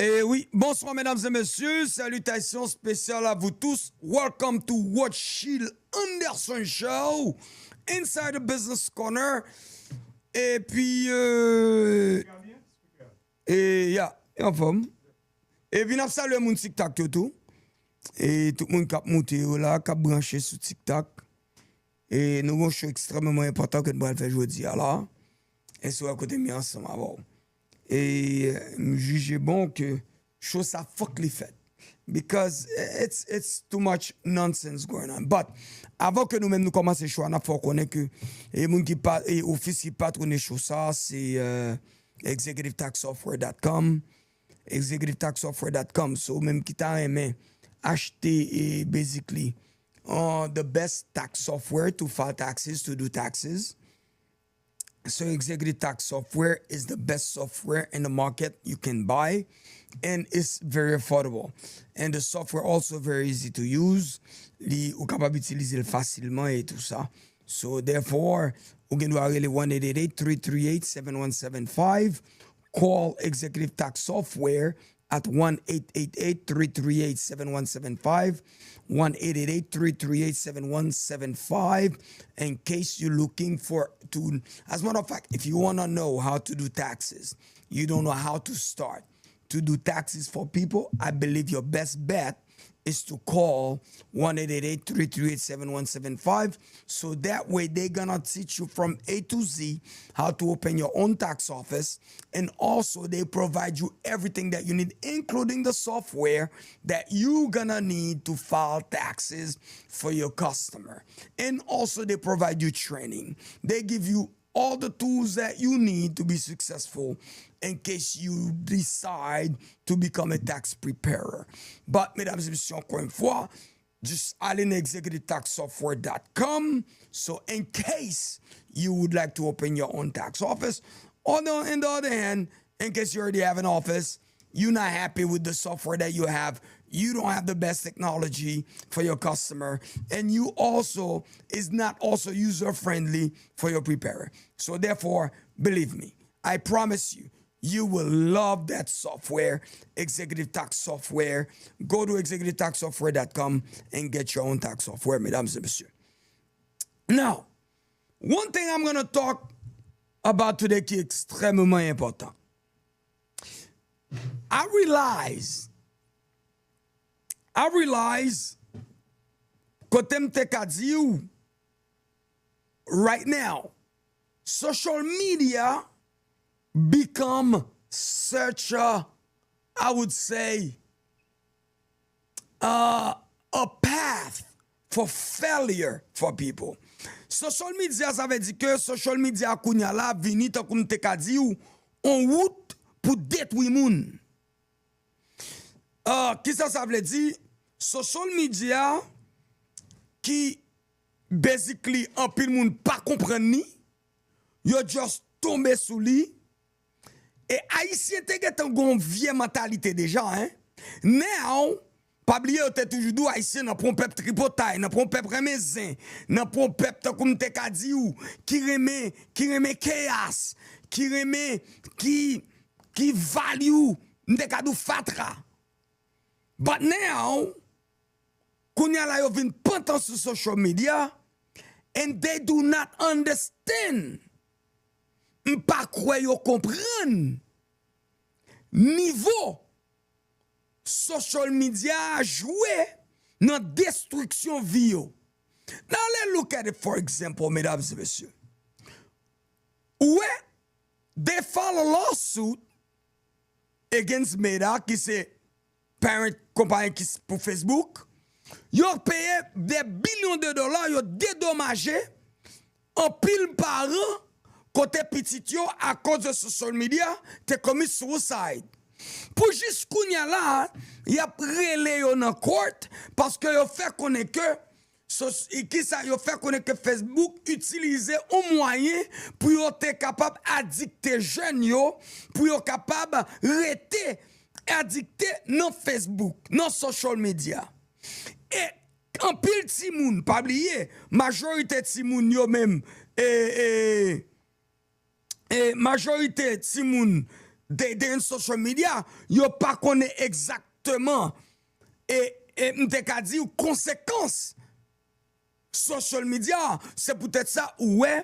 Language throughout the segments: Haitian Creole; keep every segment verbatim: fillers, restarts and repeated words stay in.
Eh oui, bonsoir mesdames et messieurs, salutations spéciales à vous tous. Welcome to Rothschild Anderson Show, inside the business corner. Epi, euh, e ya, anfòm. Epi n ap salye moun TikTok yo tou. E tout moun k ap moute yo la, k ap branche sou TikTok. E nou gen yon show ekstrèmeman enpòtan ke nou pral fè jodi a la. E si w wè kote m ye ansanm avè w. E m jije bon ke show sa fòk li fèt. Because it's, it's too much nonsense going on. But, avan ke nou menm nou kòmanse show a, n ap fè w konnen ke e moun ki pa, e ofis ki patwone show sa, se euh, executive tax software dot com. executive tax software dot com. So, ou menm ki ta renmen achte, e, basically, uh, the best tax software to file taxes, to do taxes. So, executive tax software is the best software in the market you can buy, and it's very affordable. And the software also very easy to use. Li, ou kapab itilize l fasilman e tou sa. So, therefore, ou gen dwa rele one eight eight eight, three three eight, seven one seven five. Call Executive Tax Software at one eight eight eight, three three eight, seven one seven five, one eight eight eight, three three eight, seven one seven five, in case you're looking for to, as a matter of fact, if you wanna know how to do taxes, you don't know how to start to do taxes for people, I believe your best bet is to call one eight eight eight, three three eight, seven one seven five. So that way they're gonna teach you from A to Z how to open your own tax office. And also they provide you everything that you need, including the software that you're gonna need to file taxes for your customer. And also they provide you training. They give you all the tools that you need to be successful in case you decide to become a tax preparer. But, mesdames et messieurs, encore une fois, just ale nan executive tax software dot com. So, in case you would like to open your own tax office, or the, in the other hand, in case you already have an office, you're not happy with the software that you have, you don't have the best technology for your customer, and you also is not also user friendly for your preparer. So therefore, believe me, I promise you, you will love that software, executive tax software. Go to executive tax software dot com and get your own tax software, mesdames et messieurs. Now, one thing I'm going to talk about today ki ekstrèmman enpòtan. I realize, I realize, kote m te ka di w, right now, social media become such a, I would say, uh, a path for failure for people. Social media, sa vle di ke social media kounye a la vini, tankou m te ka di w, on wout pou detwi moun. Uh, kisa sa vle di? Social media ki basically anpil moun pa konprann li, yo just tonbe sou li. E Ayisyen te gentan gon vye mantalite deja, hein. Now, pa bliye yo te toujou di w Ayisyen nan pran pèp tripotay, nan pran pèp renmen zen, nan pran pèp tankou m te ka di w, ki renmen, ki renmen chaos, ki renmen, ki, ki value, m te ka di w fatra. But now, kounye a la yo vin pantan sou social media, and they do not understand. M pa kwè yo konprann nivo social media a jwe nan destriksyon vi yo. Now let's look at it for example, mesdames et messieurs. Ou wè, they file a lawsuit against Meta, ki se parent konpayi ki s- pou Facebook. Yo peye des billions de dollars, yo dedomaje anpil paran kote pitit yo, akoz de social media, te commit suicide. Pou jis kounye a la, y ap rele yo nan court, paske yo fè konnen ke sos- kisa yo fè konnen ke Facebook itilize yon mwayen pou yo te kapab adikte jèn yo, pou yo kapab rete adikte nan Facebook, nan social media. E anpil timoun, pa bliye, majorite timoun yo menm, e, e, e majorite timoun they, they in social media, yo pa konnen egzakteman, e, e m te ka di w konsekans social media. Se poutèt sa ou wè,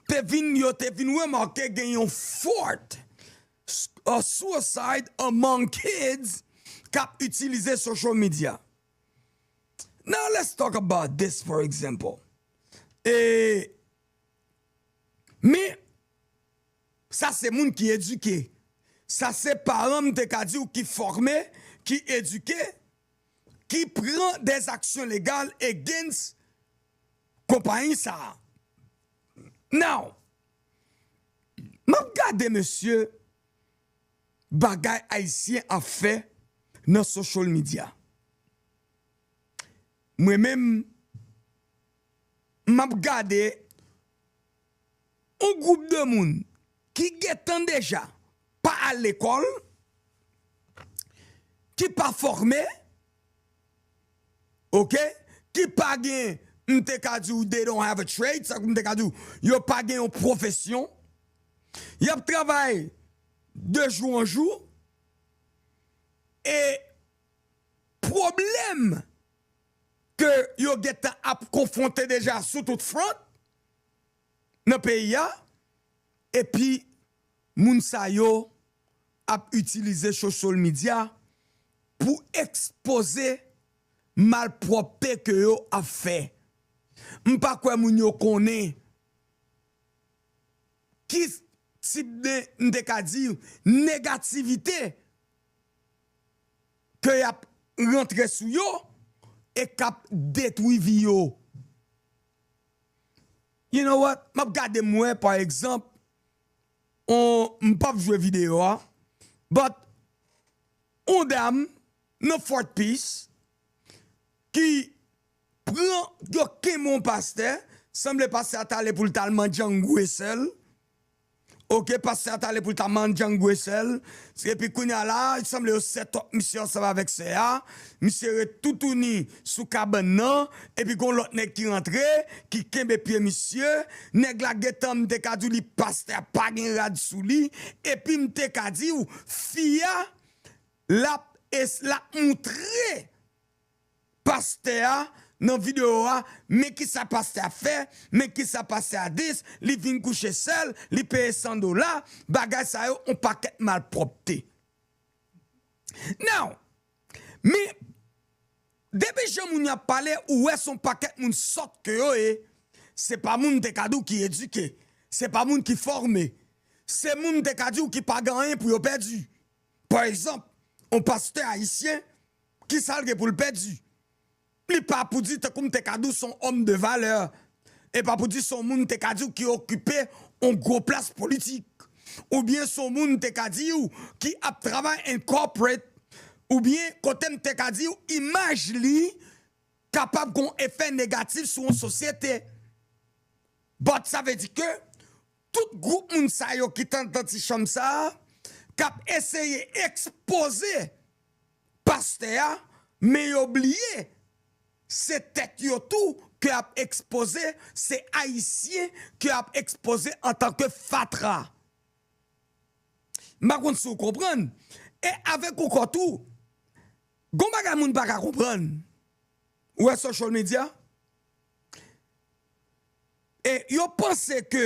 te vin, yo te vin remake gen yon fourth s- uh, suicide among kids k ap itilize social media. Now let's talk about this, for example. E, men, sa se moun ki edike. Sa se paran, m te ka di w, ki fòme, ki edike, ki pran des aksyon legal against konpayi sa a. Now, m ap gade, mesye, bagay Ayisyen ap fè nan social media. Mwen menm, m ap gade yon gwoup de moun ki gentan deja pa al lekòl, ki pa fòme, oke, ki pa gen, m te ka di w, they don't have a trade, sa m te ka di w, yo pa gen yon pwofesyon, y ap travay de jou an jou, e pwoblèm ke yo gentan ap konfwonte deja sou tout front nan peyi a, epi moun sa yo ap itilize social media pou ekspoze malpwòpte ke yo ap fè. M pa kwè moun yo konnen ki tip de, m te ka di, negativite ke y ap rantre sou yo e k ap detwi vi yo. You know what? M ap gade, m wè, pa egzanp, on, m p ap jwe videyo a, but on dam nan Fort Pierce ki pran, yo kenbe yon pastè, sanble pastè a t ale pou l t al mandjangwe sè l. Oke, pastè a t ale pou l ta mandjangwe sè l. Epi kounye a la, sanble yo set up misye ansanm avèk sè a. Misye ret toutouni sou kabann nan. Epi gon lòt nèg ki rantre, ki kenbe pye misye. Nèg la gentan, m te ka di w li pastè a pa gen rad sou li. Epi m te ka di w, fi a, l ap, l ap moutre pastè a nan videyo a, men kisa pastè a fè, men kisa pastè a dis, li vin kouche sè l, li peye san dola, bagay sa yo, on pakèt malpwòpte. Now, men, depi jan moun y ap pale, ou wè se on pakèt moun sòt ke yo ye, se pa moun te ka di w ki edike, se pa moun ki fòme, se moun te ka di w ki pa gen anyen pou yo pèdi. Pa egzanp, on pastè ayisyen, kisa l gen pou l pèdi? Li pa pou di, tankou m te ka di w, se on òm de valè. E pa pou di se on moun m te ka di w ki okipe on gwo plas politik. Oubyen se on moun m te ka di w ki ap travay in corporate. Oubyen kote m te ka di w imaj li kapab gon efè negatif sou yon sosyete. But sa vle di ke tout gwoup moun sa yo ki t anndan ti chanm sa a, k ap eseye ekspoze pastè a, men yo bliye se tèt yo tou ke ap ekspoze, se ayisyen ke ap ekspoze antanke fatra. M pa konn si w konprann. E avèk ou kò tou, gon bagay moun pa ka konprann. Ou wè social media? E yo panse ke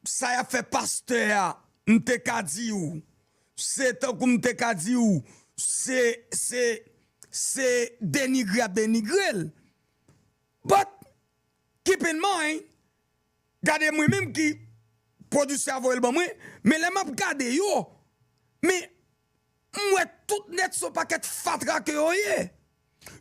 sa y ap fè pastè a, m te ka di w, se tankou m te ka di w, se, se, se denigre y ap denigre l. But, keep in mind, gade mwen menm ki pwodisè a voye l ban mwen, men lè m ap gade yo, men m wè tout nèt se on pakèt fatra ke yo ye.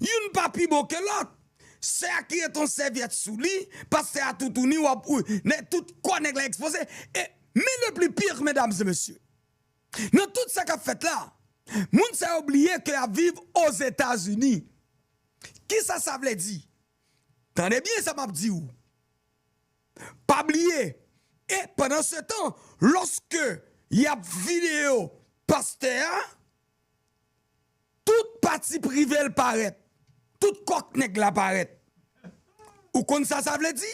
Youn pa pi bon ke lòt. Sè a ki ret on sèvyèt sou li, pastè a toutouni, w ap, ou, nèg, tout kò nèg la ekspoze. E, men le pli pire, medam e mesye, nan tout sa k ap fèt la, moun sa yo bliye ke y ap viv Ozetazini. Kisa sa vle di? Tande byen sa m ap di w. Pa bliye. E pandan se tan, lòske y ap videyo pastè a, tout pati prive l parèt. Tout kòk nèg la parèt. Ou konn sa sa vle di?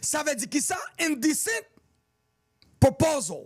Sa vle di kisa? Indecent proposal.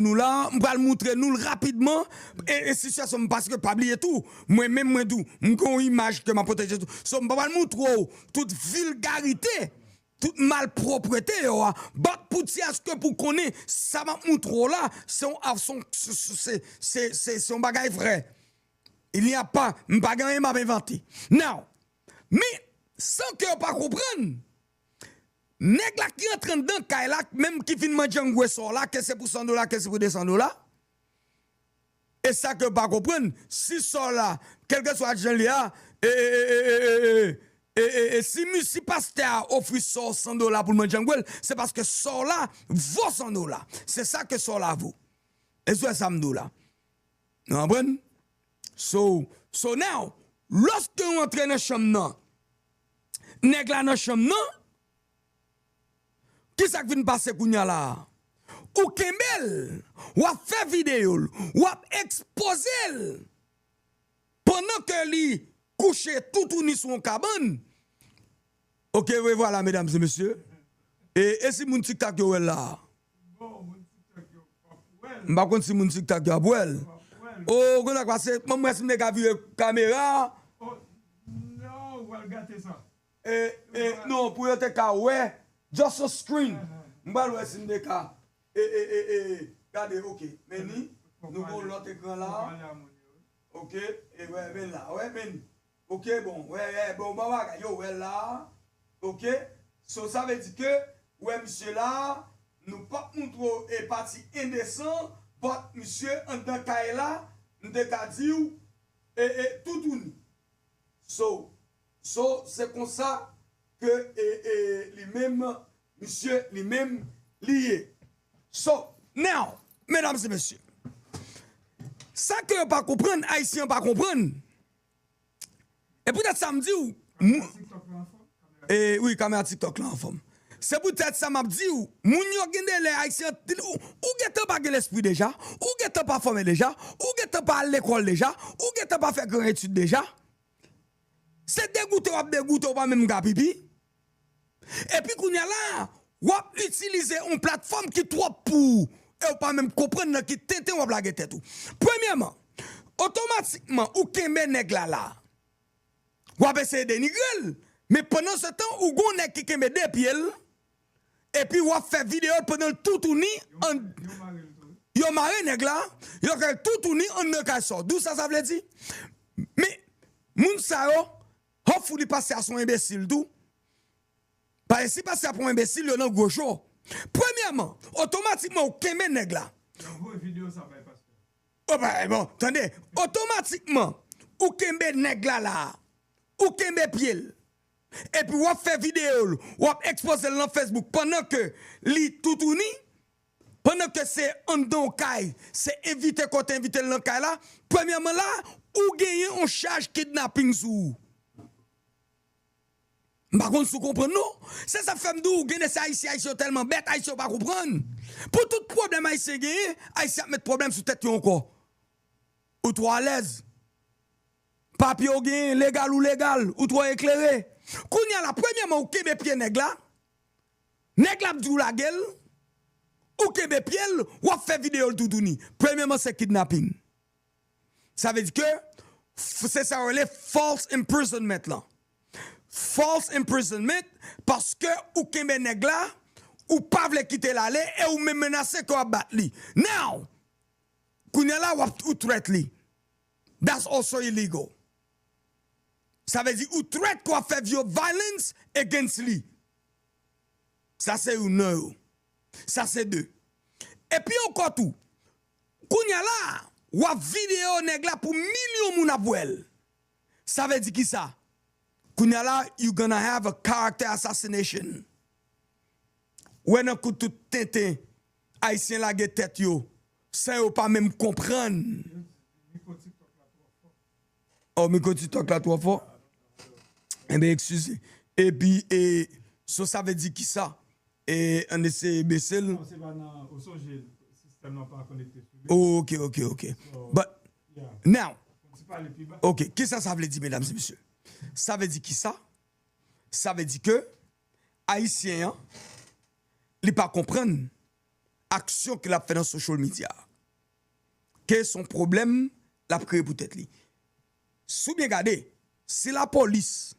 pou nou la, m pral moutre nou l rapidman, e, e sitiyasyon m, paske pa bliye tou, mwen menm mwen tou, m gen yon imaj ke m ap pwoteje tou. So, m pa pral moutre w tout vilgarite, tout malpwoprete yo a, but pou ti aske pou konnen sa m ap moutre w la, se yon, se, se, se, se, se yon bagay vrè. Il n'y a pas, m pa gen anyen m ap envante. Now, men, san ke yo pa konprann, nèg la ki antre anndan kay la, menm ki fin mandjangwe Sò la, ke se pou san dola, ke se pou de san dola, e sa ke yo pa konprann, si Sò la, kèlkeswa jan li a, e, e, e, e, e, e, e, e, e, si mi, si pastè a ofri Sò san dola pou l mandjangwe l, se paske Sò la vo san dola. Se sa ke Sò la vo. E sou sa m di w la. Nou konprann? So, so now, lòske w antre nan chanm nan, nèg la nan chanm nan, ki sa k vin pase kounye a la a? Ou kenbe l, w ap fè videyo l, w ap ekspoze l pandan ke li kouche toutouni sou yon kabann. Ok, revwala, medam e mesye. E, e si moun TikTok yo wè l la a? M pa konn si moun TikTok yo ap wè l. O, konn sa k pase, ban m wè si m te ka vire kamera a. E, e, non, pou yo te ka wè, just a screen. M pral wè si m te ka. E, e, e, e, gade, ok. Men ni, nou gen yon lòt ekran la. Ok, e wè, men la, wè, men. Ok, bon, wè, wè, bon, bon bagay, yo wè la. Ok, so sa vle di ke, wè, misye la, nou p ap moutre w e pati endesan, but misye anndan kay la, m te ka di w, e, e, toutouni. So, so, se konsa ke, e, e, li menm, misye, li menm, li ye. So, now, medam e mesye, sa ke yo pa konprann, Ayisyen pa konprann, e poutèt sa m di w, mou- e wi, kamera TikTok la anfòm. Se poutèt sa m ap di w, moun yo gen de lè Ayisyen, ou, ou gentan pa gen lespri deja, ou gentan pa fòme deja, ou gentan pa al lekòl deja, ou gentan pa fè gran etid deja. Se degoute w ap degoute, ou pa menm ka pipi. Epi kounye a la, w ap itilize yon platfòm ki twòp pou ou, e w pa menm konprann nan ki tenten w ap lage tèt ou. Premyèman, otomatikman, ou kenbe nèg la la. W ap eseye denigre l, men pandan se tan, ou gon nèg ki kenbe de pye l, epi w ap fè videyo l pandan l toutouni an. Yo mare nèg la, yo kay toutouni anndan kay Sò. Di w sa sa vle di? Men, Moun sa yo, hopefully pastè a se yon enbesil tou. Paske si pastè a pa yon enbesil, yo nan gwo cho. Premyèman, otomatikman ou kenbe nèg la. Voye videyo sa bay pastè. Oh, ba, bon, tande, otomatikman, ou kenbe nèg la la, ou kenbe pye l, epi w ap fè videyo l, w ap ekspoze l nan Facebook pandan ke li toutouni, pandan ke se anndan yon kay, se envite kote envite l nan kay la, premyèman la, ou genyen yon chaj kidnaping sou ou. M pa konn si w konprann non. Se sa k fè m di w, gen de se Ayisyen, Ayisyen yo tèlman bèt, Ayisyen yo pa konprann. Pou tout pwoblèm Ayisyen genyen, Ayisyen ap met pwoblèm sou tèt yo ankò. Ou twò alèz. Papye w genyen, legal ou legal, ou twò eklere. Kounye a la, premyèman, ou kenbe pye nèg la. Nèg la ap di w lage l, ou kenbe pye l, w ap fè videyo l toutouni. Premyèman, se kidnaping. Sa vle di ke f- se sa yo rele false imprisonment lan. False imprisonment, paske ou kenbe nèg la, ou pa vle kite l ale e ou menm menase ke w ap bat li. Now, kounye a la, w ap ou threat li. That's also illegal. Sa vle di ou threat ke w ap fè vyo- violence against li. Sa se youn nan yo. Sa se de. Epi ankò tou, kounye a la, w ap videyo nèg la pou milyon moun ap wè l. Sa vle di kisa? Kounye a la, you gonna have a character assassination. Wè nan kou tout tenten Ayisyen lage tèt yo, san yo pa menm konprann. Oh, mikwo TikTok la twò fò. Enben, eskize. Epi, e, so sa vle di kisa? E, ann eseye bese l. Non, se pa nan, ou sonje, sistèm nan pa konekte sou li. Oh, ok, ok, ok. So, but, yeah. Now, yon ti pale pi ba. Ok, kisa sa vle di, medam e mesye? Sa vle di kisa? Sa vle di ke Ayisyen an, li pa konprann aksyon ke l ap fè nan social media a. Ke se yon pwoblèm l ap kreye pou tèt li. Si w byen gade, si lapolis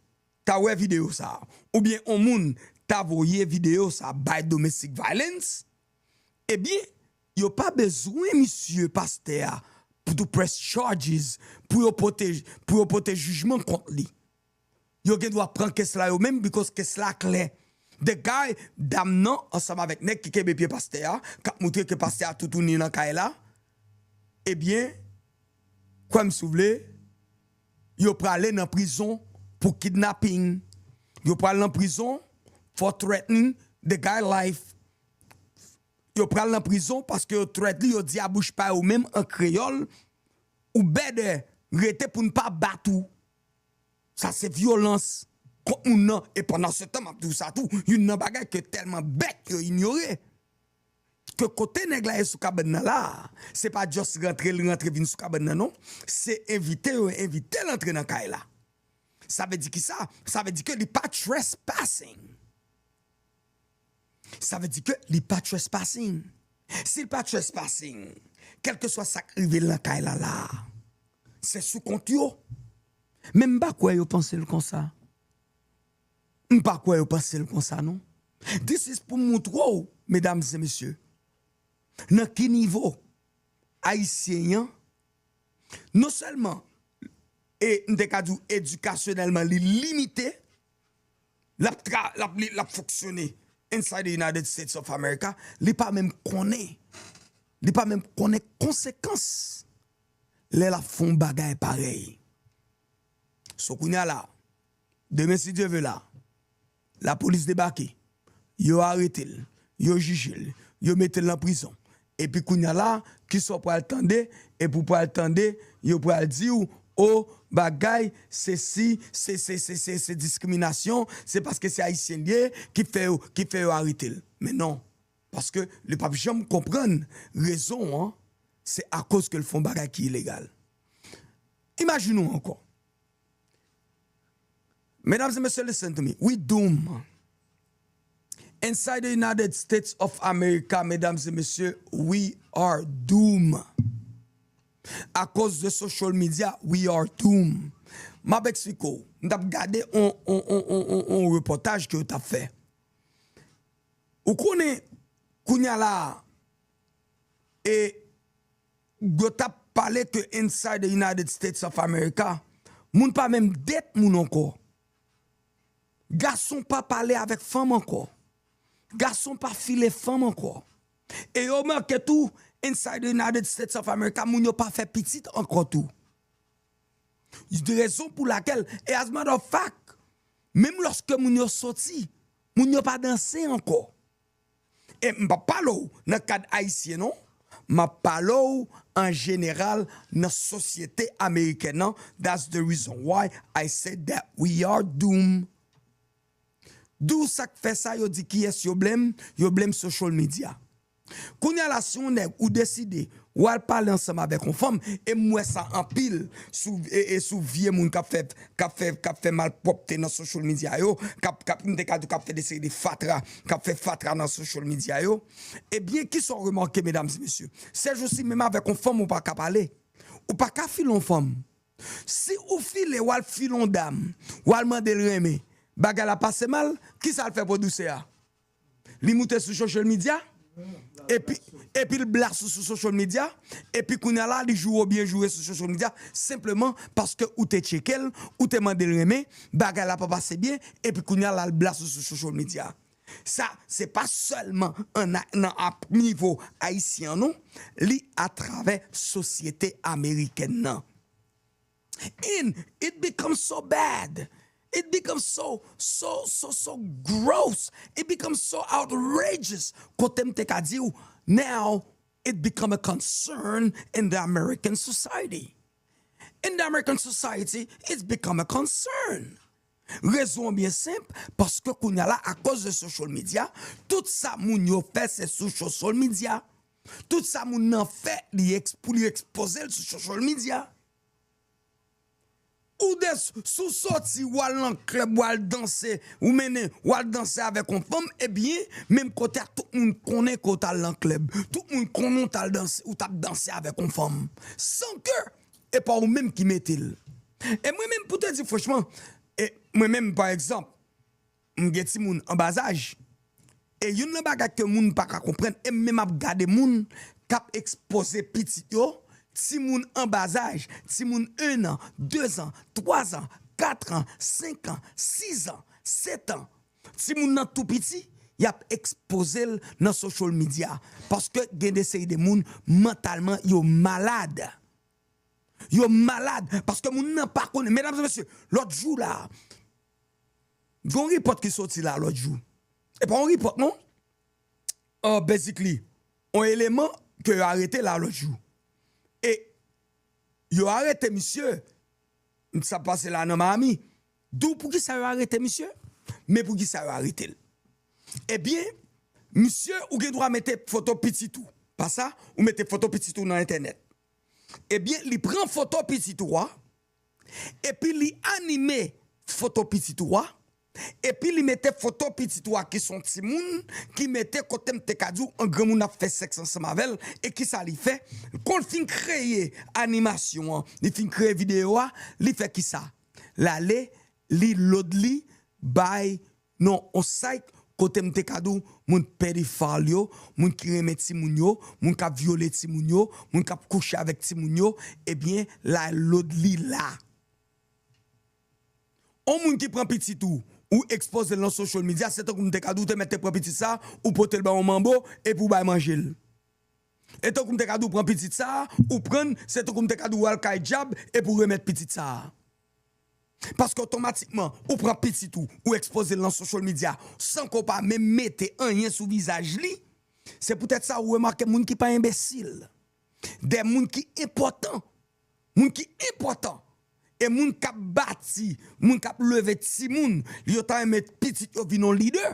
ta wè videyo sa a, oubyen yon moun ta voye videyo sa a bay domestic violence, ebyen, yo pa bezwen misye pastè a pou to press charges, pou yo pote, pou yo pote jijman kont li. Yo gen dwa pran kes la yo menm, because kes la klè. The guy, dam nan, ansanm avèk nèg ki kenbe pye pastè a, k ap moutre ke pastè a toutouni nan kay la, ebyen, kwè m si w vle, yo prale nan prizon pou kidnaping. Yo pral nan prizon for threaten the guy life. Yo pral nan prizon paske yo threat li, yo di a bouch pa yo menm an kreyòl, ou bèdè rete pou n pa bat ou. Sa se vyolans kont moun nan. E pandan se tan, m ap di w sa tou, youn nan bagay ke tèlman bèt yo inyore, ke kote nèg la ye sou kabann nan la, se pa just rantre, l rantre vin sou kabann nan, non. Se envite yo envite l antre nan kay la. Sa vle di kisa? Sa vle di ke li pa trespassing. Sa vle di ke li pa trespassing. Si l pa trespassing, kèlkeswa sa k rive l nan kay la la, se sou kont yo. Men m pa kwè yo panse l konsa. M pa kwè yo panse l konsa, non. This is pou moutre w, medam e mesye, nan ki nivo Ayisyen an, non sèlman, e m te ka di w edikasyonèlman, li limite, l ap tra, l ap, li, l ap fonksyone inside the United States of America, li pa menm konnen, li pa menm konnen konsekans lè l ap fè yon bagay parèy. So kounye a la, demen si Dye ve la, lapolis debake, yo arete l, yo jije l, yo mete l nan prizon. Epi kounye a la, kisa w pral tande? Epi w pral tande, yo pral di w, o, bagay, se si, se, se, se, se, se diskriminasyon, se paske se Ayisyen l ye ki fè yo, ki fè yo arete l. Men non, paske li p ap janm konprann rezon an, se akoz ke l fè yon bagay ki ilegal. Imajine w ankò. Medam e mesye, listen to me. We doom. Inside the United States of America, medam e mesye, we are doom. Akoz de social media, we are doom. M ap eksplike w. M t ap gade on, on, on, on, on, on repòtaj ke yo t ap fè. Ou konnen, kounye a la, e yo t ap pale ke inside the United States of America, Moun pa menm date moun ankò. Gason pa pale avèk fanm ankò. Gason pa file fanm ankò. E yo remake tou, inside the United States of America, moun yo pa fè pitit ankò tou. Rezon pou lakèl, e as a matter of fact, menm lòske moun yo soti, moun yo pa danse ankò. E m p ap pale w nan kad ayisyen non, m ap pale w an jeneral nan sosyete amerikèn nan. That's the reason why I said that we are doomed. Di w sa k fè sa, yo di kiyès yo blame, yo blame social media. Kounye a la, si yon nèg ou deside w al pale ansanm avèk yon fanm, e m wè sa anpil sou, e, e sou vye moun k ap fè, k ap fè, k ap fè malpwòpte nan social media yo, k ap, k ap, m te ka di w k ap fè de seri de fatra, k ap fè fatra nan social media yo, ebyen, kisa w remake, medam e mesye? Sèjousi, menm avèk yon fanm, ou pa ka pale. Ou pa ka file yon fanm. Si ou file, w al file yon dam, w al mande l renmen, bagay la pase mal, kisa l fè pwodiktè a? Li moute sou social media, epi, epi l blas ou sou social media, epi kounye a la, li joure w byen joure sou social media, senpleman paske ou te tcheke l, ou te mande l renmen, bagay la pa pase byen, epi kounye a la, l blas ou sou social media. Sa, se pa sèlman an, nan ap nivo ayisyen an, non, li atravè sosyete amerikèn nan. And it becomes so bad. It becomes so, so, so, so gross. It becomes so outrageous. Kote m te ka di w, now it become a concern in the American society. In the American society, it's become a concern. Rezon an byen senp, paske kounye a la, akoz de social media, tout sa moun yo fè, se sou social media. Tout sa moun nan fè, li eks-, pou li ekspoze l sou social media. Ou de, si w soti, w al nan klèb, w al danse, ou mennen, w al danse avèk yon fanm, ebyen, menm kote a, tout moun konnen ke w t al nan klèb. Tout moun konnen w t al danse, ou t ap danse avèk yon fanm. San ke e pa ou menm ki mete l. E mwen menm, pou te di franchman, e mwen menm, pa egzanp, m gen timoun an bazaj. E youn nan bagay ke moun pa ka konprann, e m menm ap gade moun k ap ekspoze pitit yo, timoun an bazaj, timoun en an, de zan, twa zan, kat an, senk an, sis an, sèt an. Timoun nan tou piti, y ap ekspoze l nan social media. Paske gen de seri de moun, mantalman, yo malad. Yo malad, paske moun nan pa konnen. Medam e mesye, lòt jou la, gen yon repòt ki soti la lòt jou. E pa yon repòt, non. Uh, basically, yon eleman ke yo arete la lòt jou. E yo arete misye, sa pase la nan Miami. Di w poukisa yo arete misye, men poukisa yo arete l. Ebyen, misye, ou gen dwa mete foto pitit ou. Pa sa, ou mete foto pitit ou nan entènèt. Ebyen, li pran foto pitit ou a, epi li anime foto pitit ou a, epi li mete foto pitit ou a ki se yon timoun, ki mete kote m te ka di w, yon granmoun ap fè sèks ansanm avè l, e kisa li fè? Kon l fin kreye animasyon an, li fin kreye videyo a, li fè kisa? L ale, li load li, bay nan yon site kote m te ka di w, moun pedifil yo, moun ki renmen timoun yo, moun k ap vyole timoun yo, moun k ap kouche avèk timoun yo, ebyen, l al load li la. Yon moun ki pran pitit ou, ou ekspoze l nan social media, se tankou m te ka di w, ou te mèt te pran pitit sa, ou pote l ba yon manbo, epi ou bay manje l. E tankou m te ka di w pran pitit sa a, ou pran l, se tankou m te ka di w al kay dyab epi w remèt pitit sa a. Paske otomatikman, ou pran pitit ou, ou ekspoze l nan social media, san ke w pa menm mete anyen sou vizaj li. Se poutèt sa ou remake moun ki pa enbesil, de moun ki enpòtan, moun ki enpòtan, e moun k ap bati, moun k ap leve timoun, yo ta renmen pitit yo vin yon lidè.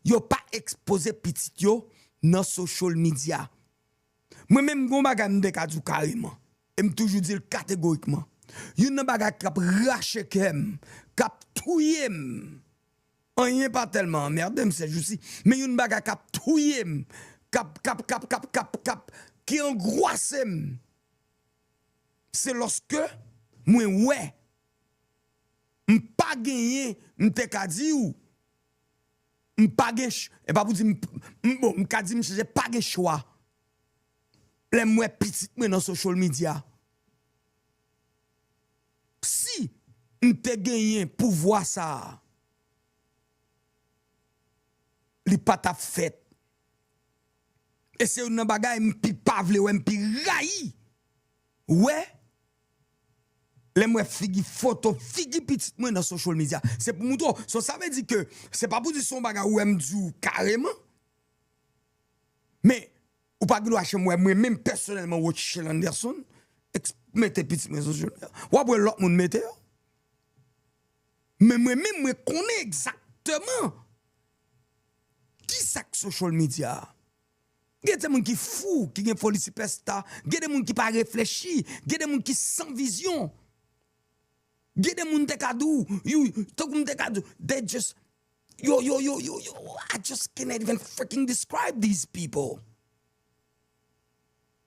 Yo pa ekspoze pitit yo nan social media. Mwen menm, gon bagay m te ka di w kareman, e m toujou di l kategorikman. Youn nan bagay k ap rache kè m, k ap touye m, anyen pa tèlman anmède m sèjousi, men youn bagay k ap touye m, k ap, k ap, k ap, k ap, k ap, k ap, ki angwase m, se lòske mwen wè m pa genyen, m te ka di w, m pa gen ch-, e pa pou di m, m, bon, m ka di m chanje, pa gen chwa. Lè m wè pitit mwen nan social media. Si m te genyen pouvwa sa a, li pa t ap fèt. E se youn nan bagay m pi pa vle wè, m pi rayi wè, lè m wè figi, foto figi pitit mwen nan social media. Se pou moutre w. So, sa vle di ke se pa pou di se yon bagay ou wè m di w kareman. Men, ou pa gen dwa janm wè mwen menm pèsonèlman, Rotchel Anderson, eks- mete pitit mwen sou social media. W ap wè lòt moun mete yo. Men mwen menm, mwen konnen egzakteman ki sa k social media a. Gen de moun ki fou, ki gen foli sipèsta, gen de moun ki pa reflechi, gen de moun ki san vizyon. Gen de moun te ka di w, you, tankou m te ka di w, they just, yo, yo, yo, yo, yo, I just cannot even freaking describe these people.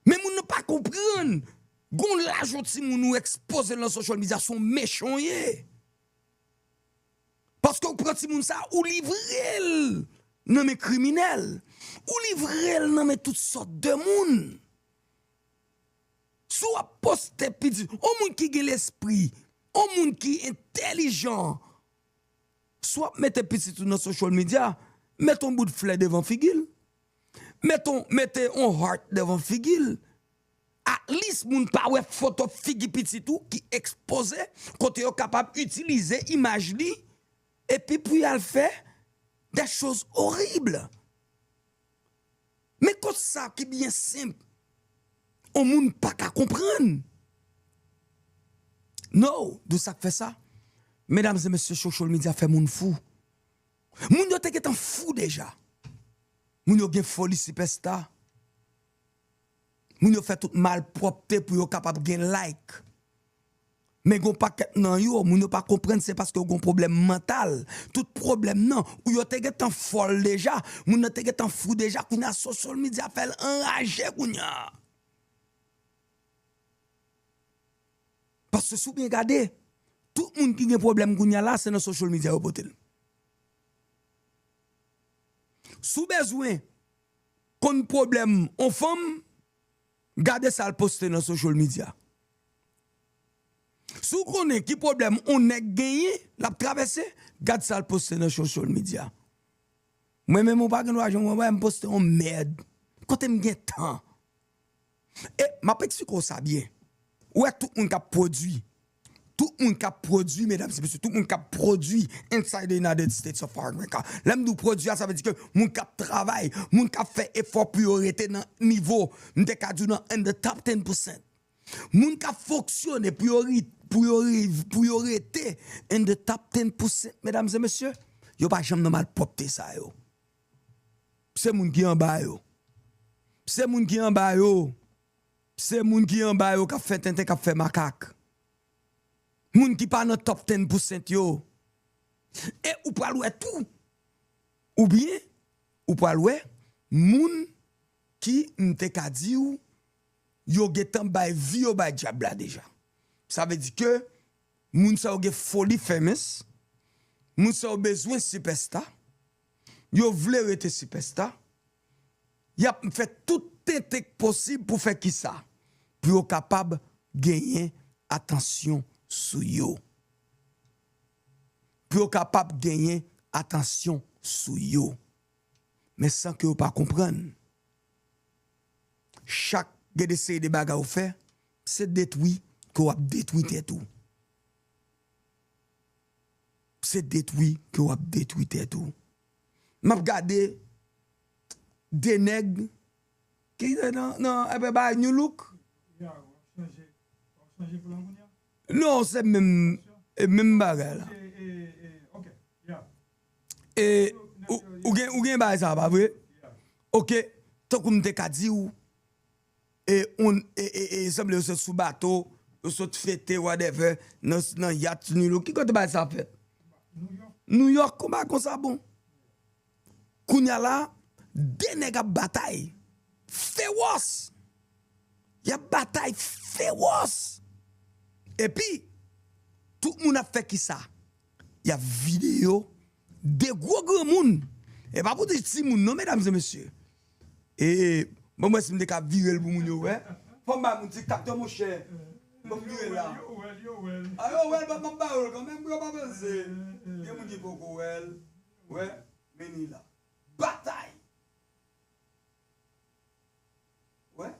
Men moun nan pa konprann. Gon laj yon timoun ou ekspoze l nan social media, se yon mechan w ye. Paske ou pran timoun sa, ou livre l nan men kriminèl. Ou livre l nan men tout sòt de moun. Si w ap poste pitit, yon moun ki gen lespri, yon moun ki entèlijan, si w ap mete pitit ou nan social media, mete yon bout flè devan figi l. Mete yon, mete yon heart devan figi l. At least moun pa wè foto figi pitit ou ki ekspoze, kote yo kapab itilize imaj li, epi pou y al fè des choses horribles. Men kot sa ki byen senp, yon moun pa ka konprann. No, de sa k fè sa. Medam e mesye, social media fè moun fou. Moun yo te gentan fou deja. Moun yo gen foli sipèsta. Moun yo fè tout malpwòpte pou yo kapab gen like. Men gon pakèt nan yo, moun yo pa konprann se paske yo gon pwoblèm mantal. Tout pwoblèm nan, ou yo te gentan fòl deja, moun nan te gentan fou deja, kounye a social media fè l anraje kounye a. Paske si w byen gade, tout moun ki gen pwoblèm kounye a la, se nan social media yo pote l. Si w bezwen konn pwoblèm on fanm, gade sa l poste nan social media. Si w konnen ki pwoblèm on nèg genyen, l ap travèse, gad sa l poste nan social media. Mwen menm, ou pa gen dwa janm wè m poste on mèd. Kote m gen tan? E m ap eksplike w sa byen. Ou wè tout moun k ap pwodui. Tout moun k ap pwodui, medam e mesye, tout moun k ap pwodui inside the United States of America. Lè m di w pwodui a, sa vle di ke moun k ap travay, moun k ap fè efò pou yo rete nan nivo, m te ka di w nan in the top ten percent. Moun k ap fonksyone pou yo ri-, pou yo riv-, pou yo rete in the top ten percent, medam e mesye, yo pa janm nan malpwòpte sa yo. Se moun ki anba yo. Se moun ki anba yo. Se moun ki anba yo k ap fè tenten, k ap fè makak. Moun ki pa nan top ten percent yo. E ou pral wè tou. Oubyen, ou pral wè moun ki, m te ka di w, yo gentan bay vi yo bay dyab la deja. Sa vle di ke moun sa yo gen foli famous, moun sa yo bezwen sipèsta, yo vle rete sipèsta, y ap fè tout tenten k posib pou fè kisa? Pou yo kapab genyen atansyon sou yo. Pou yo kapab genyen atansyon sou yo. Men san ke yo pa konprann, chak gen de seri de bagay ou fè, se detwi ke w ap detwi tèt ou. Se detwi ke w ap detwi tèt ou. M ap gade de nèg ki nan, nan, nan, enben, bay New Look. Non, se menm, e menm bagay la. E ou, ou gen, ou gen bagay sa, pa vre? Ok, tankou m te ka di w, e, on, e, e, e, sanble yo sot sou bato, yo sot fete, whatever, nan, nan yat New Look. Ki kote bagay sa ap fèt? New York, konba konsa, bon. Kounye a la, de nèg ap batay. Fewòs. Y ap batay fewòs. Epi, tout moun ap fè kisa? Y ap videyo de gwo granmoun. E pa pou di timoun non, medam e mesye. E, bon, mwen si m te ka vire l pou moun yo wè. Fò m bay moun ti kaptè, monchè. Bon, m vire la. Yo wè l, yo wè l. A, yo wè l, but m ap ba yo l kanmenm pou yo pa panse. Gen moun ki poko wè l. Wè, men li la. Batay. Wè.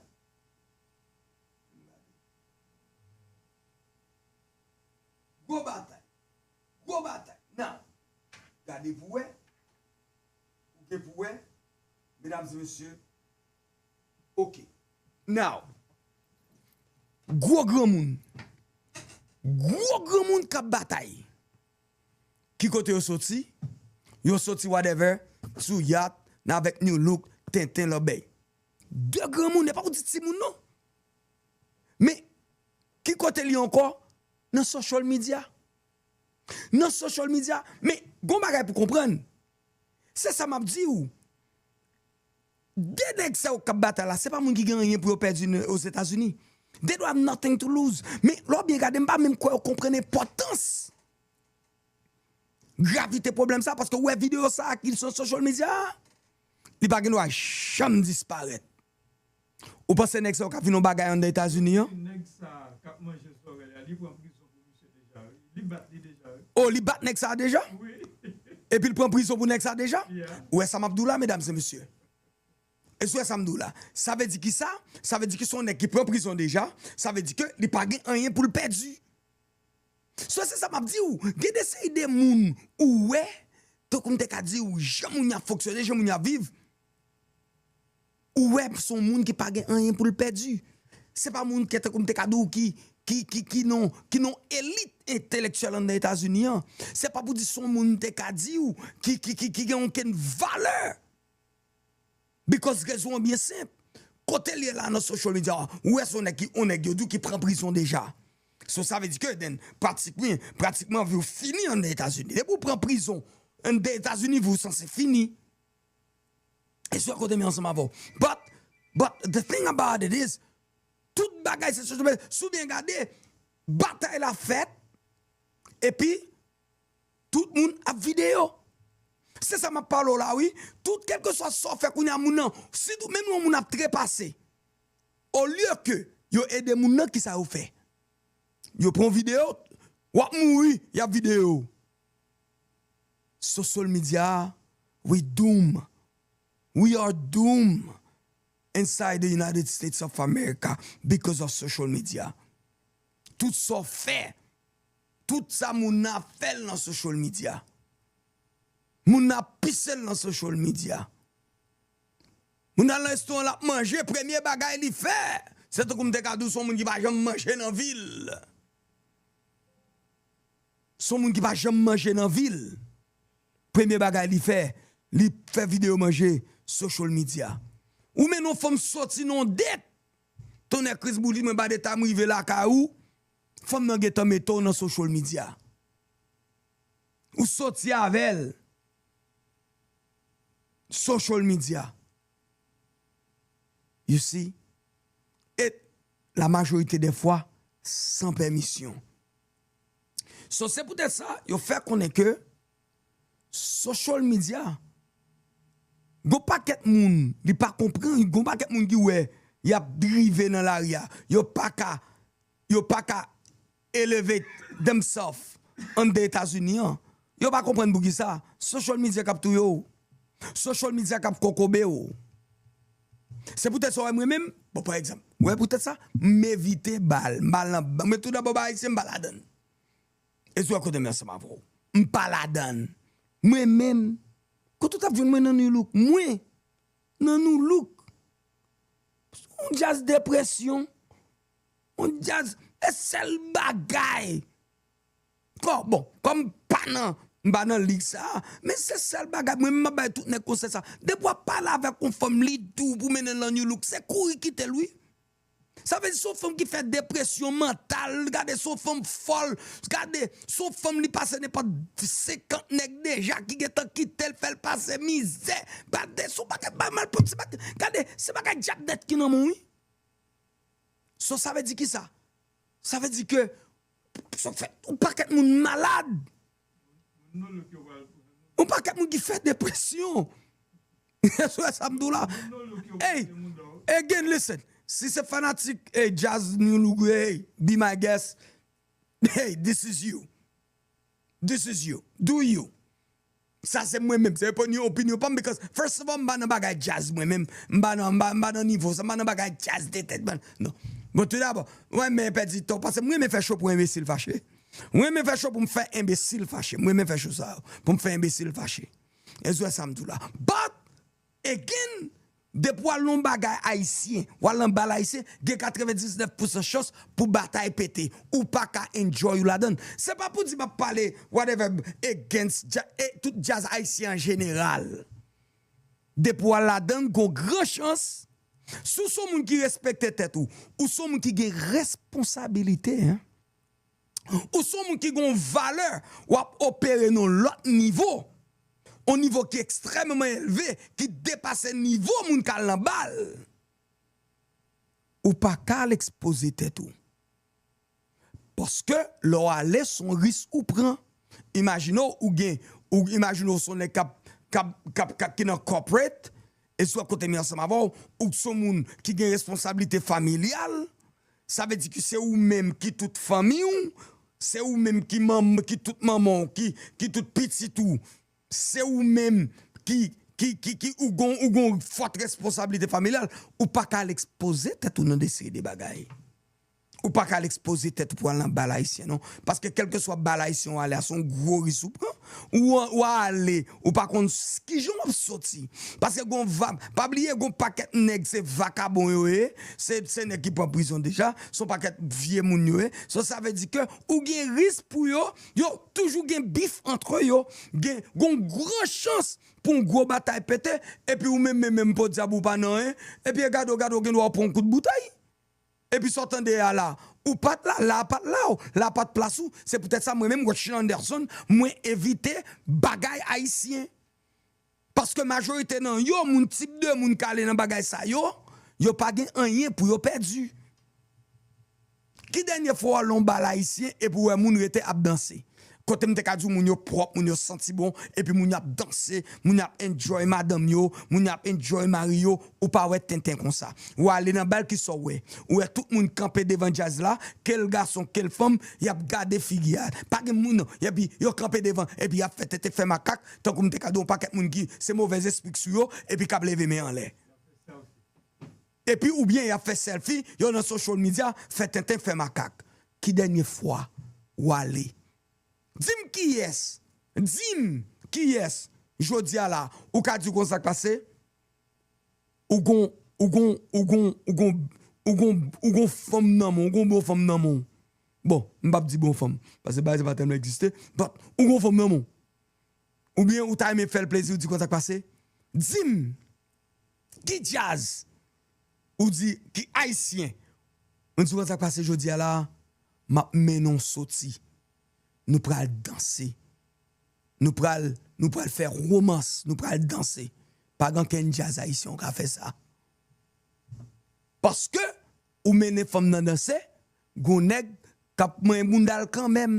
Gwo batay. Gwo batay. Now, gade pou wè. Ou gen pou wè. Medam e mesye. Ok. Now, gwo granmoun. Gwo granmoun k ap batay. Ki kote yo soti? Yo soti whatever, sou yat, nan avèk Nu Look, tenten lòbèy. De granmoun, e pa pou di timoun non. Men, ki kote li ankò? Nan social media. Nan social media. Men, gon bagay pou konprann. Se sa m ap di w. De nèg sa yo k ap batay la, se pa moun ki gen anyen pou yo pèdi n-, Ozetazini. They don't have nothing to lose. Men, lè w byen gade, m pa menm kwè yo konprann enpòtans gravite pwoblèm sa, paske w wè videyo sa a ki sou social media a, li pa gen dwa janm disparèt. Ou panse nèg sa yo ka vin yon bagay anndan Etazini an? Nèg sa k ap manje zòrèy la, li pran prizon pou misye deja, wi. Li bat li deja, wi. Oh, li bat nèg sa a deja? Wi. Epi l pran prizon pou nèg sa a deja? Yeah. Ou wè sa m ap di w la, medam e mesye? Èske w wè sa m di w la? Sa vle di ki sa? Sa vle di ki se yon nèg ki pran prizon deja. Sa vle di ke li pa gen anyen pou l pèdi. So, se sa m ap di w. Gen de seri de moun ou wè, tankou m te ka di w, jan moun yo ap fonksyone, jan moun yo ap viv. Ou wè, se yon moun ki pa gen anyen pou l pèdi. Se pa moun ki, tankou m te ka di w, ki, ki, ki, ki nan, ki nan elit entelektyèl anndan Etazini an. Se pa pou di se yon moun m te ka di w ki, ki, ki, ki gen okenn valè. Because rezon an byen senp. Kote l ye la nan social media, ou wè se yon nèg ki, yon nèg yo di w ki pran prizon deja. So, sa vle di ke, then, pratikman, pratikman, vi w fini anndan Etazini. Depi w pran prizon anndan Etazini, vi w sanse fini. E se kote m ye ansanm avè w. But, but the thing about it is, tout bagay se social media. Si w byen gade, batay la fèt, epi tout moun ap videyo. Se sa m ap pale w la, wi. Tout, kèlkeswa sa w fè kounye a, moun nan, sitou menm lè yon moun ap trepase, olye ke yo ede moun nan, kisa yo fè? Yo pran videyo, w ap mouri, y ap videyo w. Social media, we doom. We are doomed inside the United States of America because of social media. Tout sa w fè, tout sa moun nan ap fè l nan social media. Moun nan ap pise l nan social media. Moun nan al nan restoran, l ap manje, premye bagay li fè, se tankou m te ka di w, se yon moun ki pa janm manje nan vi l. Se yon moun ki pa janm manje nan vi l. Premye bagay li fè, li fè videyo manje, social media. Ou mennen yon fanm soti nan yon date. Tonnè Kris Boulit, mwen ba detay, m rive lakay ou, fanm nan gentan mete w nan social media. Ou soti avè l. Social media. You see? E la majorite dè fwa, san pèmisyon. So, se poutèt sa, yo fè konnen ke social media, gon pakèt moun, li pa konprann, gon pakèt moun ki wè, y ap drive nan lari a, yo pa ka, yo pa ka elevate themselves anndan Etazini an. Yo pa konprann poukisa. Social media k ap touye w. Social media k ap kokobe w. Se poutèt sa w wè mwen menm, bon, pa egzanp, w wè poutèt sa, m evite bal, m pa nan, mwen tou dabò ba ayisyen, m pa ladann. E sou kote m ansanm avè w. M pa ladann. Mwen menm, kote w t ap jwenn mwen nan Nu Look? Mwen, nan Nu Look. Yon djaz depresyon. Yon djaz, e sèl bagay. Kò, bon, kòm m pa nan, m pa nan lig sa, men se sèl bagay, mwen, m ap bay tout nèg konsèy sa. Depi w ap pale avèk yon fanm, li di w pou mennen l nan Nu Look, se kouri kite l, wi. Sa vle di se yon fanm ki fè depresyon mantal, gade se yon fanm fòl, gade se yon fanm li pase nenpòt senkant nèg deja ki gentan kite l, fè l pase mizè, gade se yon pakèt bay malpwòpte, gade se bagay dyab nèt ki nan men w, wi. So, sa vle di kisa? Sa vle di ke, sa fè yon pakèt moun malad. Yon pakèt moun ki fè depresyon. Èske w wè sa m di w la? Hey, again, listen. Si se fanatik, hey, jazz New Look, hey, be my guest. Hey, this is you. This is you. Do you. Sa se mwen menm, se opinyon, opinyon pa m, because first of all, m pa nan bagay jazz mwen menm, m pa nan, m pa, m pa nan nivo sa, m pa nan bagay jazz de tèt, man. Non. Bon, tou dabò, mwen renmen pèdi tan, paske mwen renmen fè show pou enbesil fache. Mwen renmen fè show pou m fè enbesil fache. Mwen renmen fè show sa yo, pou m fè enbesil fache. E sou sa m tou la. But, again, depi w al nan bagay ayisyen, w al nan bal ayisyen, gen katrevendiznèf pousan chans pou batay pete. Ou pa ka enjoy ou ladan. Se pa pou di m ap pale whatever against ja- e tout jazz ayisyen an jeneral. Depi w al ladan, gon gran chans, si w se yon moun ki respekte tèt ou, ou se yon moun ki gen responsabilite, hein? Ou se yon moun ki gen yon valè, w ap opere nan lòt nivo. Yon nivo ki ekstrèmman elve, ki depase nivo moun k al nan bal. Ou pa ka al ekspoze tèt ou. Paske lè w ale, se yon risk ou pran. Imajine w, ou gen, ou imajine w se yon nèg k ap, k ap, k ap, k ap, ki nan corporate, e si w ap kote mi ansanm avè w, ou se yon moun ki gen responsablite familyal, sa vle di ke se ou menm ki tout fanmi w, se ou menm ki manm, ki tout manman w, ki, ki tout pitit ou, se ou menm ki, ki, ki, ki ou gon, ou gon fòt responsablite familyal, ou pa ka al ekspoze tèt ou nan de seri de bagay. Ou pa ka al ekspoze tèt ou pou al nan bal ayisyen, non. Paske kèlkeswa bal ayisyen w ale a, se yon gwo risk ou pran. Ou, ou ale, ou pa konn s- kijan w ap soti. Paske gon va, pa bliye, gon pakèt nèg se vakabon yo ye, se, se nèg ki pran prizon deja, se yon pakèt vye moun yo ye. So, sa vle di ke ou gen risk pou yo, yo toujou gen bif antre yo, gen, gon gran chans pou yon gwo batay pete, epi ou menm, menm, menm, podyab ou pa nan anyen, epi gade w, gade w, gen dwa w pran yon kout boutèy. Epi sa w tande a la, ou pa t la, la pa t la w, la pa t plas ou. Se poutèt sa mwen menm, Rutshelle Anderson, mwen evite bagay ayisyen. Paske majorite nan yo, moun tip de moun k ale nan bagay sa yo, yo pa gen anyen pou yo pèdi. Ki dènye fwa w al nan yon bal ayisyen epi w wè moun rete ap danse? Kote m te ka di w moun yo pwòp, moun yo santi bon, epi moun yo ap danse, moun yo ap enjoy madanm yo, moun yo ap enjoy mari yo, ou pa wè tenten konsa. Ou ale nan bal, kisa w wè? Ou wè tout moun kanpe devan djaz la, ke l gason, ke l fanm, y ap gade figi a. Pa gen moun, non, epi yo kanpe devan, epi y ap fè tenten, fè makak, tankou m te ka di w yon pakèt moun ki se movèz espri k sou yo, epi k ap leve men anlè. Epi oubyen y ap fè selfie, yo nan social media, fè tenten, fè makak. Ki dènye fwa w ale? Di m kiyès, di m kiyès, jodi a la, ou ka di w konn sa k pase? Ou gon, ou gon, ou gon, ou gon, ou gon, ou gon fanm nan men w, ou gon bon fanm nan men w. Bon, m p ap di bon fanm, paske bagay sa pa tèlman egziste, but ou gon fanm nan men w. Oubyen ou ta renmen fè l plezi, ou di konn sa k pase? Di m, ki djaz? Ou di, ki ayisyen? Ou di konn sa k pase jodi a la, m ap mennen w soti. Nou pral danse. Nou pral, nou pral fè romans, nou pral danse. Pa gen okenn djaz ayisyen ou ka fè sa. Paske ou mennen fanm nan danse, gon nèg k ap manyen bounda l kanmenm.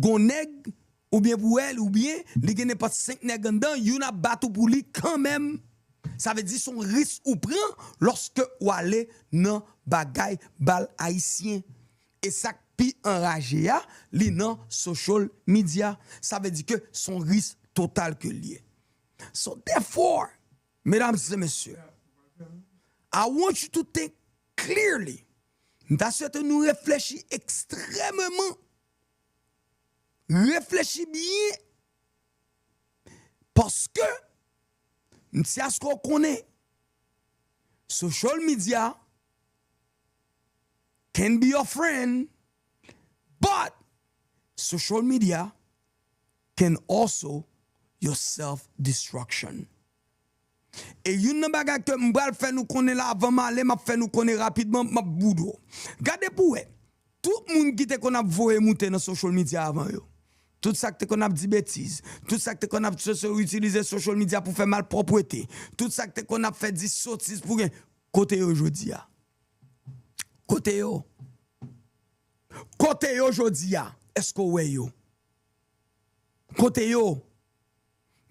Gon nèg, oubyen pou wè l, oubyen li gen nenpòt senk nèg anndan, youn ap bat ou pou li kanmenm. Sa vle di se yon risk ou pran lòske w ale nan bagay bal ayisyen. E sa k pi anraje a, li nan social media. Sa vle di ke se yon risk total ke l ye. So therefore, medam e mesye, I want you to think clearly. M ta swete nou reflechi ekstrèmeman. Reflechi byen. Paske, m ti aske w konnen, social media can be your friend, but social media can also your self-destruction. E youn nan bagay ke m pral fè nou konnen la, avan m ale, m ap fè nou konnen rapidman, m ap boudo. Gade pou wè, tout moun ki te konn ap voye moute nan social media avan yo, tout sa k te konn ap di betiz, tout sa k te konn ap so- so- itilize social media pou fè malpwòpte, tout sa k te konn ap fè di sotiz pou gen, kote yo jodi a? Kote yo? Kote yo jodi a? Èske w wè yo? Kote yo?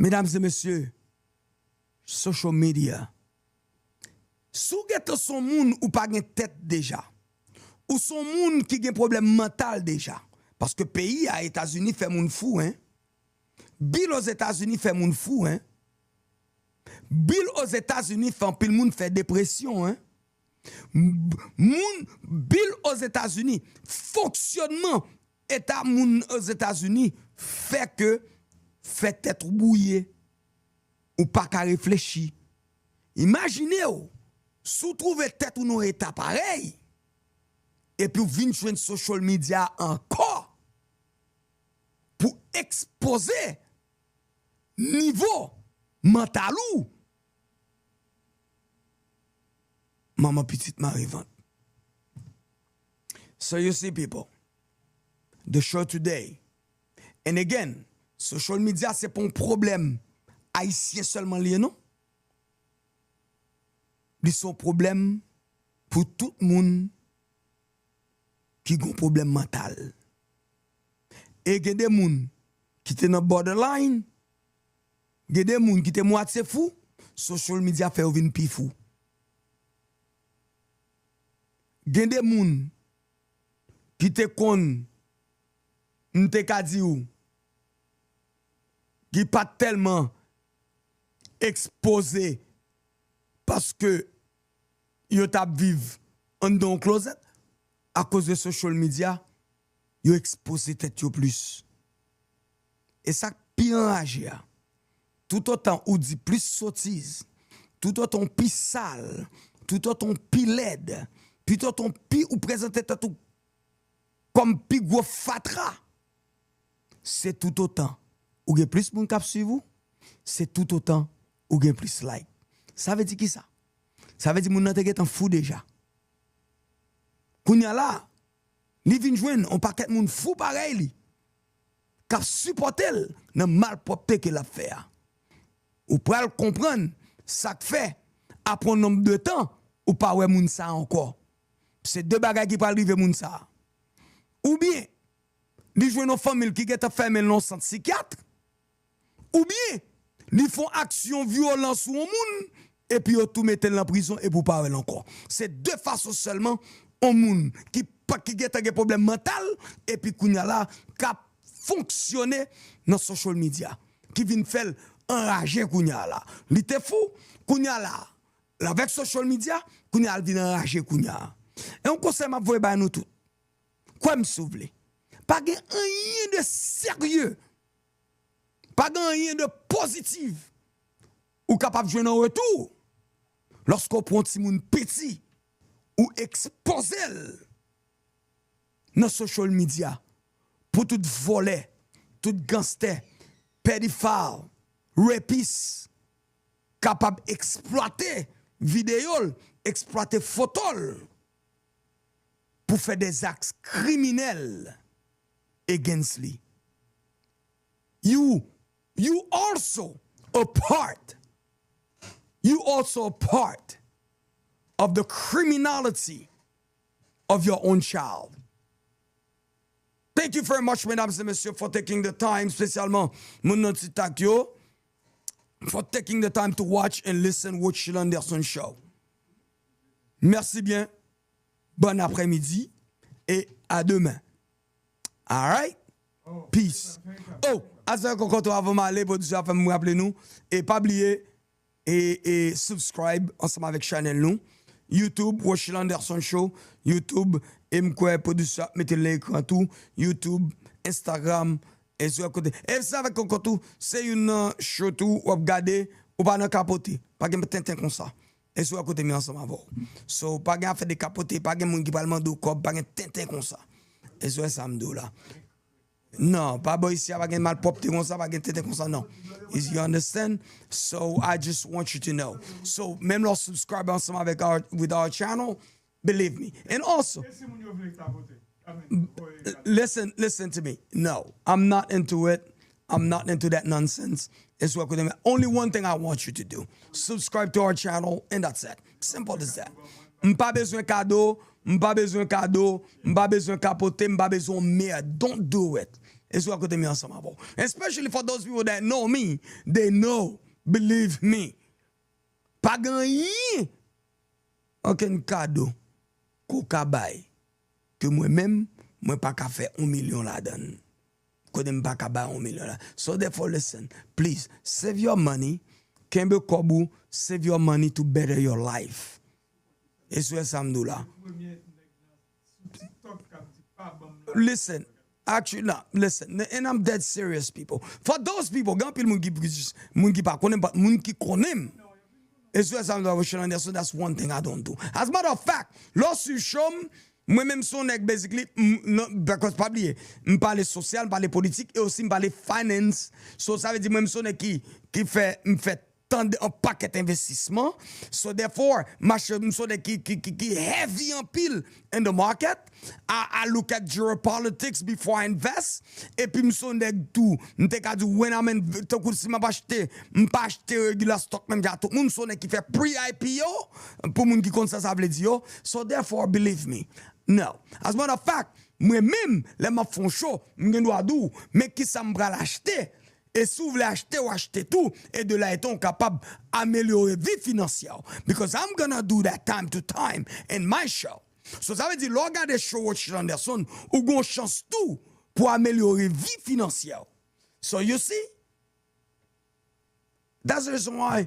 Medam e mesye, social media Si w gentan se yon moun ou pa gen tèt deja, ou se yon moun ki gen pwoblèm mantal deja, paske peyi a, Etazini, fè moun fou, en. Bil Ozetazini fè moun fou, en. Bil Ozetazini fè anpil moun fè depresyon, en. M- Moun, bil Ozetazini, fonksyònman eta moun Ozetazini fè ke fè tèt ou bwouye, ou pa ka reflechi. Imajine w, si w twouve tèt ou nan yon eta parèy, epi w vin jwenn social media ankò pou ekspoze nivo mantal ou, manman pitit mare vant. So you see, people, the show today, and again, social media se pa yon pwoblèm ayisyen sèlman li ye, non. Li se yon pwoblèm pou tout moun ki gen pwoblèm mantal. E gen de moun ki te nan borderline, gen de moun ki te mwatye fou, social media fè yo vin pi fou. Gen de moun ki te konn, m te ka di w, ki pa t tèlman ekspoze paske yo t ap viv anndan yon klozèt, akoz de social media, yo ekspoze tèt yo plis. E sa k pi anraje a, toutotan ou di plis sotiz, toutotan w pi sal, toutotan w pi lèd, toutotan w pi ou prezante tèt ou kòm pi gwo fatra, se toutotan ou gen plis moun k ap swiv ou, se toutotan ou gen plis like. Sa vle di kisa? Sa vle di moun nan te gentan fou deja. Kounye a la, li vin jwenn yon pakèt moun fou parèy li k ap sipòte l nan malpwòpte ke l ap fè a. Ou pral konprann sa k fè, apre yon nonb de tan, ou pa wè moun sa a ankò. Se de bagay ki pral rive moun sa a. Oubyen, li jwenn yon fanmi l ki gentan fèmen l nan yon sant sikyat, oubyen, li fè yon aksyon vyolan sou yon moun, epi yo tou mete l nan prizon, epi w pa wè l ankò. Se de fason sèlman yon moun ki pa, ki gentan gen pwoblèm mantal, epi kounye a la, k ap fonksyone nan social media, ki vin fè l anraje kounye a la. Li te fou, kounye a la, avèk social media, kounye a l vin anraje kounye a. E yon konsèy m ap voye bay nou tout. Kwè m si w vle. Pa gen anyen de serye, pa gen anyen de pozitif ou kapab jwenn an retou lòske w pran yon timoun piti, ou ekspoze l nan social media pou tout vòlè, tout ganstè, pedophile, rapist, kapab eksplwate videyo l, eksplwate foto l pou fè des actes criminels against li. You, you also a part, you also a part of the criminality of your own child. Thank you very much, mesdames et messieurs, for taking the time, espesyalman moun nan TikTok yo, for taking the time to watch and listen Rothschild Anderson Show. Mèsi byen, bon aprèmidi e a demen. Alright? Peace. Oh, Azèl Kokoto, avan m ale, pwodiktè a fè m raple nou, e pa bliye, e, e subscribe ansanm avèk chanèl nou. YouTube, Rochil Anderson Show, YouTube, e m kwè pwodiksyon ap mete l nan ekran tou, YouTube, Instagram, e sou kote. E sa avèk konkò tou, se youn nan show tou w ap gade, ou pa nan kapote. Pa gen tenten konsa. E sou kote m ye ansanm avè w. So, pa gen afè de kapote, pa gen moun ki pral mande w kòb, pa gen tenten konsa. E sou sa m di w la. Non, pa bò isi a pa gen malpwòpte konsa, pa gen tenten konsa, non. Is, you understand? So, I just want you to know. So, menm lè w subscribe ansanm avèk our, with our channel, believe me. And also, listen, listen to me. No, I'm not into it. I'm not into that nonsense. It's what, only one thing I want you to do. Subscribe to our channel, and that's it. Simple as that. M pa bezwen kado, m pa bezwen kado, m pa bezwen kapote, m pa bezwen mèd. Don't do it. E sou kote m ye ansanm avè w. Especially for those people that know me, they know. Believe me. Pa gen anyen okenn kado ke w ka bay ke mwen menm, mwen pa ka fè yon milyon ladan l. Kote m pa ka bay yon milyon la. So therefore, listen, please, save your money, kenbe kòb ou, save your money to better your life. E sou sa m di w la. Listen, actually, no, listen, and I'm dead serious, people. For those people, gen anpil moun ki, moun ki pa konnen m, but moun ki konnen m. E sou sa m di w, Rochelle Anderson, that's one thing I don't do. As a matter of fact, lè w swiv show m, mwen menm se yon nèg, basically, m, non, because pa bliye, m pale sosyal, m pale politik, e osi m pale finance. So, sa vle di mwen menm se yon nèg ki, ki fè, m fè tande yon pakèt envestisman. So, therefore, mache, m se yon nèg ki, ki, ki, ki heavy anpil in the market. I, I look at geopolitics before I invest. Epi m se yon nèg tou, m te ka di, when I'm in, tankou si m ap achte, m pa achte regular stock menm jan tout moun, m se yon nèg ki fè pre-I P O, pou moun ki konn sa sa vle di yo. So therefore, believe me, no. As a matter of fact, mwen menm, lè m ap fè yon show, m gen dwa di w, men kisa m pral achte. E si w vle achte, w achte tou. E de la etan, w kapab amelyore vi finansyè w. Because I'm gonna do that time to time in my show. So, sa vle di, lè w gade show Rothschild Anderson, ou gon chans tou pou amelyore vi finansyè w. So, you see? That's the reason why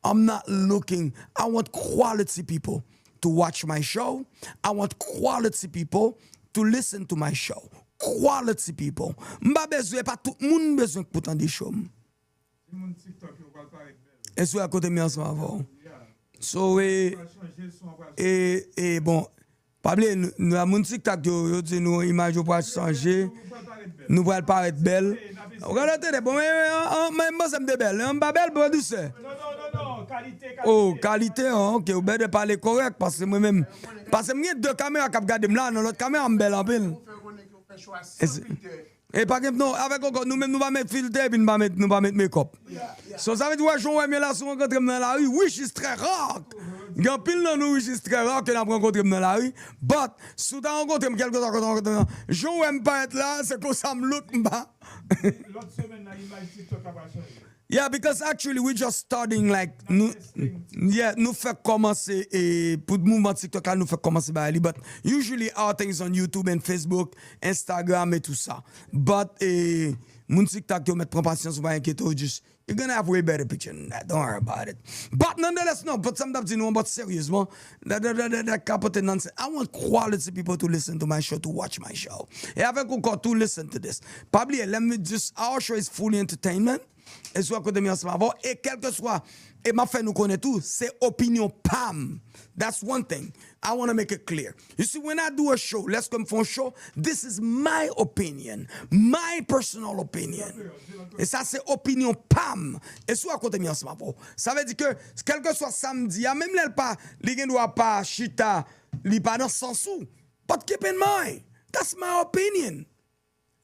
I'm not looking. I want quality people to watch my show. I want quality people to listen to my show. Quality people. M pa bezwen, pa tout moun m bezwen pou tande show m. Ti moun TikTok yo pral parèt bèl. E sou a kote m ye ansanm avè w. Yeah. So, e, Pral chanje, son an pral e, e, bon, pa bliye, nou, nou, moun TikTok yo, yo di nou imaj yo pral chanje. Yo pral parèt bèl. Nou pral parèt bèl. Ou gade tande, bon, men, men, men, men, m panse m te bèl, men m pa bèl, pran dousè. Non, non, non, non, kalite, kalite. Oh, kalite, an, ok, ou bèl de pale kòrèk, paske mwen menm, paske m gen de kamera k ap gade m la, nan lòt kamera m bèl anpil. Ou fè konnen ke ou fè chwa san filtè. E pa gen, non, avèk ankò, nou menm nou pa met filtè, epi nou pa met, nou pa met makeup. Yeah, yeah. So, sa vle di, wè, jan w wè m ye la, si w rankontre m nan lari, which is très rare. Gen anpil nan nou, which is très rare, ke n ap rankontre m nan lari. But, si w ta rankontre m, kèlkeswa kote w rankontre m nan, jan w wè m parèt la, se konsa m look, m pa. Lòt semèn nan, imaj TikTok la pral chanje. Yeah, because actually we just starting, like, nou, yeah, nou fèk kòmanse, e, pou mouvman TikTok la, nou fèk kòmanse bay li, but usually our things on YouTube and Facebook, Instagram e tou sa. But, e, moun TikTok yo mèt pran pasyans, ou pa enkyete w, just, you're gonna have way better picture than that, don't worry about it. But nonetheless, no, but sa m t ap di nou, but seryezman, that, that, that, that, that ka pote nonsense. I want quality people to listen to my show, to watch my show. E avèk ou ankò tou, listen to this. Pa bliye, let me just, our show is fully entertainment. E sou a kote m ye ansanm avè w. E kèlkeswa, e m ap fè nou konnen tou, se opinyon pa m. That's one thing I wanna make it clear. You see, when I do a show, lèske m fè yon show, this is my opinion, my personal opinion. E sa se opinyon pa m. E sou a kote m ye ansanm avè w. Sa vle di ke, kèlkeswa sa m di a, menm lè l pa, li gen dwa pa chita, li pa nan sans ou. But keep in mind, that's my opinion.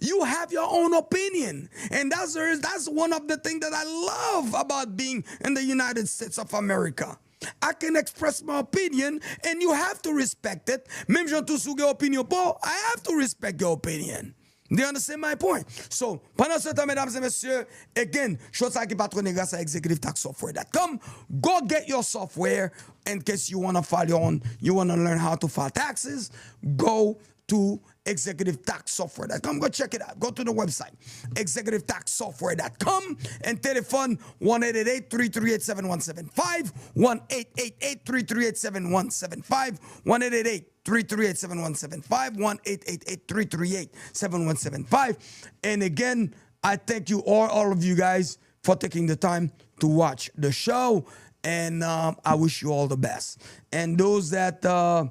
You have your own opinion. And that's, the, that's one of the things that I love about being in the United States of America. I can express my opinion and you have to respect it. Menm jan tou si w gen opinyon pa w, I have to respect your opinion. Do you understand my point? So, pandan se tan, medam e mesye, again, show sa ki patrone gras a executive tax software dot com. Go get your software in case you wanna file your own, you wanna learn how to file taxes. Go to executive tax software dot com. Go check it out. Go to the website, executive tax software dot com, and telephone one eight eight eight, three three eight, seven one seven five, one eight eight eight, three three eight, seven one seven five, one eight eight eight, three three eight, seven one seven five, one eight eight eight, three three eight, seven one seven five. And again, I thank you all, all of you guys, for taking the time to watch the show. And um, I wish you all the best. And those that, uh,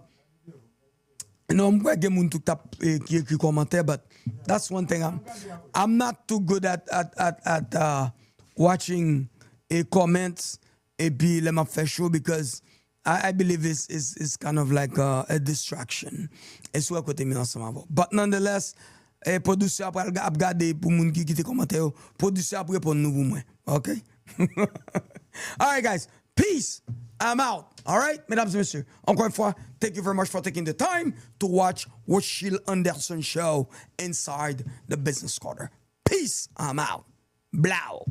non, m kwè gen moun tou k t ap, eh, ki ekri kòmantè, but that's one thing. I'm, I'm not too good at, at, at, at uh, watching a comments epi lè m ap fè show because I, I believe it's, it's, it's kind of like a, a distraction. E sou a kote m ye ansanm avè w. But nonetheless, eh, pwodisè a pral ga- ap gade pou moun ki kite kòmantè yo. Pwodisè a ap reponn nou pou mwen. Ok? All right, guys. Peace. I'm out. All right, mesdames et messieurs. Encore une fois, thank you very much for taking the time to watch Rothschild Anderson Show inside the Business Corner. Peace. I'm out. Blow.